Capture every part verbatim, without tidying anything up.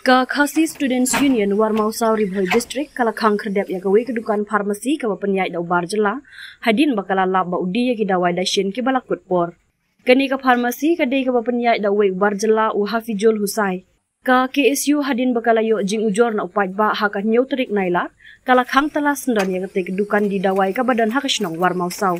Ka Khasi Students Union Warmawsaw Ri Bhoi District ka la khang khyrdep ïa kawei ka dukan pharmacy kaba pynïaid da u bar jylla hadien ba ka la lap ba u die ïa ki dawai dashin kiba la kut por. Kane ka pharmacy ka dei kaba pynïaid da uwei u bar jylla u Hafijul Hussain. Ka K S U hadien ba ka la ïoh jingujor na u paidbah ha ka hynñiew tarik Nailar ka la khang tala syndon ïa katei ka dukan die dawai kaba don ha ka shnong Warmawsaw.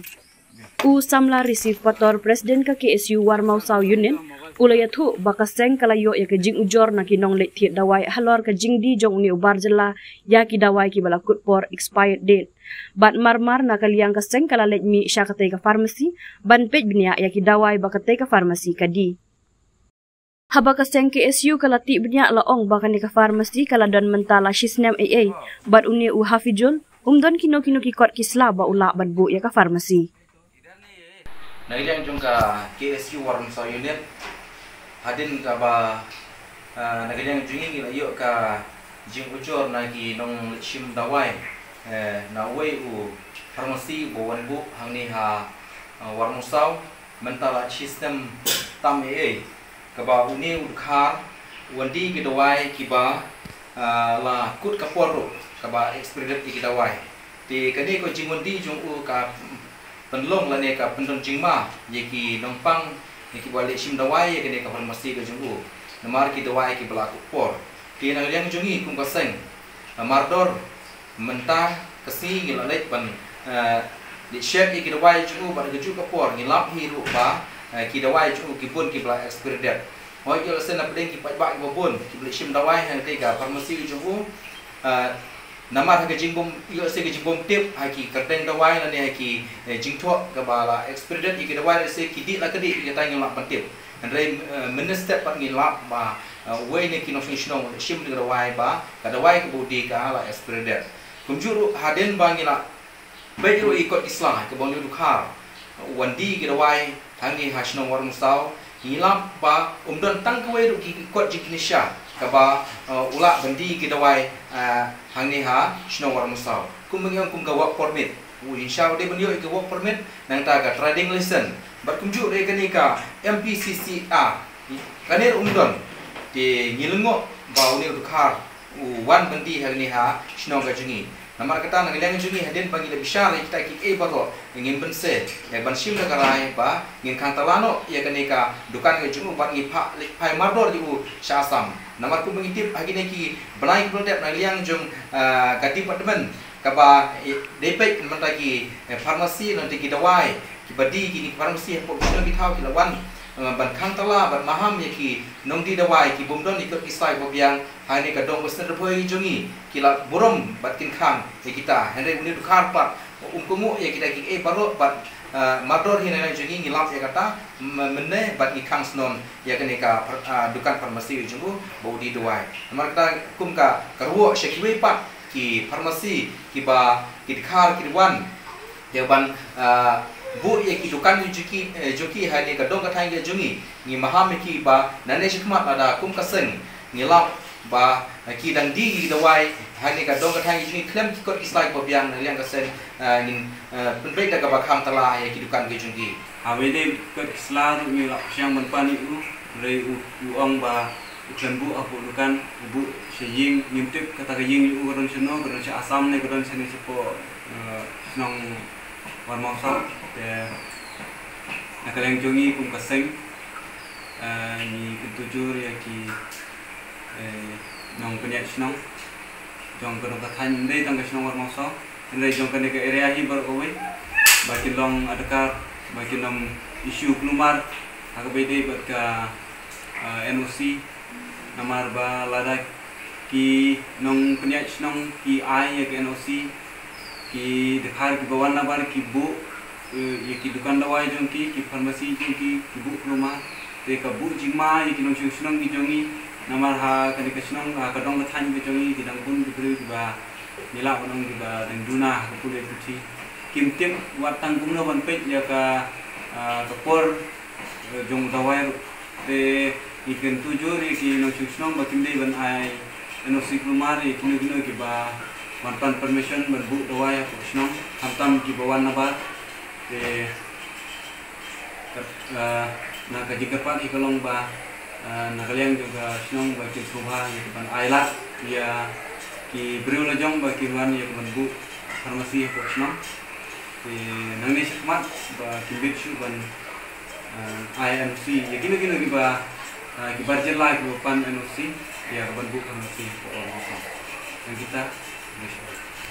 U Samla Receive Pator, President ka K S U Warmawsaw Unit, u la ïathuh ba ka seng ka la ïoh ïa ka jingujor na ki nongleit thied dawai halor ka jingdie jong une u bar jylla ïa ki dawai kiba la kut por, expired date. Bad marmar na ka liang ka seng ka la leit mih sha katei ka pharmacy ban peit bniah ïa ki dawai ba katei ka pharmacy ka die. Haba ka seng K S U ka la tip bniah, la ong ba kane ka pharmacy ka la don mynta la shisnem ei ei, bad une u Hafijul um don kino kino ki kot ki sla ba u lah ban buh ïa ka pharmacy. Na ka liang jong ka K S U Warmawsaw Unit, hadien kaba, ah, na ka liang jong ngi ngi la ïoh ka jingujor na ki nongleit shim dawai, eh, na uwei u pharmacy ba wan buh hangne ha, ah, Warmawsaw, mynta la shisnem tam ei ei. Kaba une u dkhar u wan die ki dawai kiba, ah, la kut ka por ruh, kaba expired ïa ki dawai. Te kane ka jingwan die jong u ka pynlong lane ka pyndon jingma ïa ki nongpang, ïa kiba leit shim dawai ïa kane ka pharmacy ka jong u. Namar ki dawai kiba la kut por. Te na ka liang jong ngi kum ka seng, ah, mardor mynta ka sngi ngi la leit ban, eh, leit check ïa ki dawai jong u, bad ha kajuh ka por ngi lap hi ruh ba, eh, ki dawai jong u ki bun kiba la expired date. Hooid, ïoh lehse na pdeng ki paidbah kiba bun kiba leit shim dawai ha katei ka pharmacy jong u, eh, namar ha ka jingbym, ïoh lehse ka jingbym tip ha ki kyrteng dawai lane ha ki, eh, jingthoh kaba la expired date ïa ki dawai, lehse ki dih la ka dih, ïa kata ngim lah ban tip. Hynrei, eh, mynne step pat ngi lap ba, eh, uwei na ki nongshong shnong u leit shim ïa ka dawai ba ka dawai kaba u die ka la expired date. Kumjuh ruh hadien ba ngi la peit ruh ïa ki kot ki sla kaba une u dkhar u wan die ki dawai hangne ha shnong Warmawsaw, ngi lap ba um don tang kawei ruh ki kot jingkynsha kaba, eh, u lah ban die ki dawai, eh, hangne ha shnong Warmawsaw. Kumba ngi ong kum ka work permit, u kynsha u dei ban ïoh ïa ka work permit, nangta ka trading license. Bad kumjuh ruh ïa kane ka M P C C R, kane ruh um don. Te ngi lyngngoh ba une u dkhar u wan ban die hangne ha shnong ka jong ngi. Namar kata na ka liang jong ngi hadien ba ngi la bishar ïa kita kiei baroh, ngim pynse ïa ban shim da ka rai ba ngin khang tala noh ïa kane ka dukan ka jong u bad ngi phah leit phai mardor ïa u sha Assam. Namar kumba ngi tip ha kine ki bnai kiba la dep na ka liang jong, ah, ka department kaba, eh, dei peit mynta ki, eh, pharmacy lane ki dawai kiba die, kine ki pharmacy hapoh ki shnong ki thaw ki la wan, eh, ban khang tala bad maham ïa ki nongdie dawai ki bym don ïa ki kot ki sla ba biang hangne ka dong Western Ri Bhoi jong ngi, ki la burom bad kin khang ïa kita. Hynrei une u dkhar pat um kohnguh ïa kita kiei baroh bad, eh, mardor hi na ka liang jong ngi ngi lap ïa kata, m-, mynne bad ngi khang shnong ïa kane ka phar-, ah, dukan pharmacy jong u ba u die dawai. Namar kata kum ka kyrwoh sha kiwei pat ki pharmacy kiba ki dkhar ki wan ïa ban, ah, buh ïa ki dukan jong ki, eh, jong ki hangne ka dong ka thaiñ ka jong ngi, ngi maham ïa ki ba nangne shakhmat lada kum ka seng ngi lap ba, eh, ki dang die ki dawai hangne ka dong ka thaiñ ka jong ngi khlem ki kot ki sla ba biang na ka liang ka seng, eh, ngin, eh, pynbeit da kaba khang tala ïa ki dukan ka jong ki. Haba ïadei bad ki kot ki sla ruh ngi la pyrshang ban pan ïa u, hynrei u, u ong ba u khlem buh hapoh dukan, u buh sha ïing, ngim tip kata ka ïing ïa u ka don shano, ka don sha Assam ne ka don shane shapoh, eh, shnong Warmawsaw. Te na ka liang jong ngi kum ka seng, eh, ngi kyntu jur ïa ki, eh, nongpynïaid shnong jong ka dong ka thaiñ, ym dei tang ka shnong Warmawsaw, hynrei jong kane ka area hi baroh kawei, ba kin long adkar ba kin ym issue kulmar ha kaba ïadei bad ka, ah, N O C. Namar ba lada ki nongpynïaid shnong ki ai ïa ka N O C, ki dkhar kiba wan nabar ki buh, eh, ïa ki dukan dawai jong ki, ki pharmacy jong ki, ki buh kulmar. Te ka buh jingma ïa ki nongshong shnong ki jong ngi. Namar ha kane ka shnong, ha ka dong ka thaiñ ka jong ngi, ki dang bun ki briew kiba ngi lah ban ong kiba dang duna ha ka pule puthi. Kim tip wat tang kumno ban peit ïa ka, ah, ka por, eh, jong u dawai ruh. Te ngi kyntu jur ïa ki nongshong shnong ba kim dei ban ai N O C kulmar ïa kino kino kiba wan pan permission ban buh dawai hapoh shnong, khamtam kiba wan nabar. Te, eh, na ka jingkyrpad hi ka long ba Ah, na ka liang jong ka shnong ba ki sngewbha ïa ka ban ai lad ïa ki briew la jong ba ki wan ïa ka ban buh pharmacy hapoh shnong. Te nangne shakhmat ba kim bit shuh ban, ah, ai N O C ïa kino kino kiba, ah, kiba jylla kiba pan N O C ïa ka ban buh pharmacy hapoh Umsning. Nang kita, khublei shibun.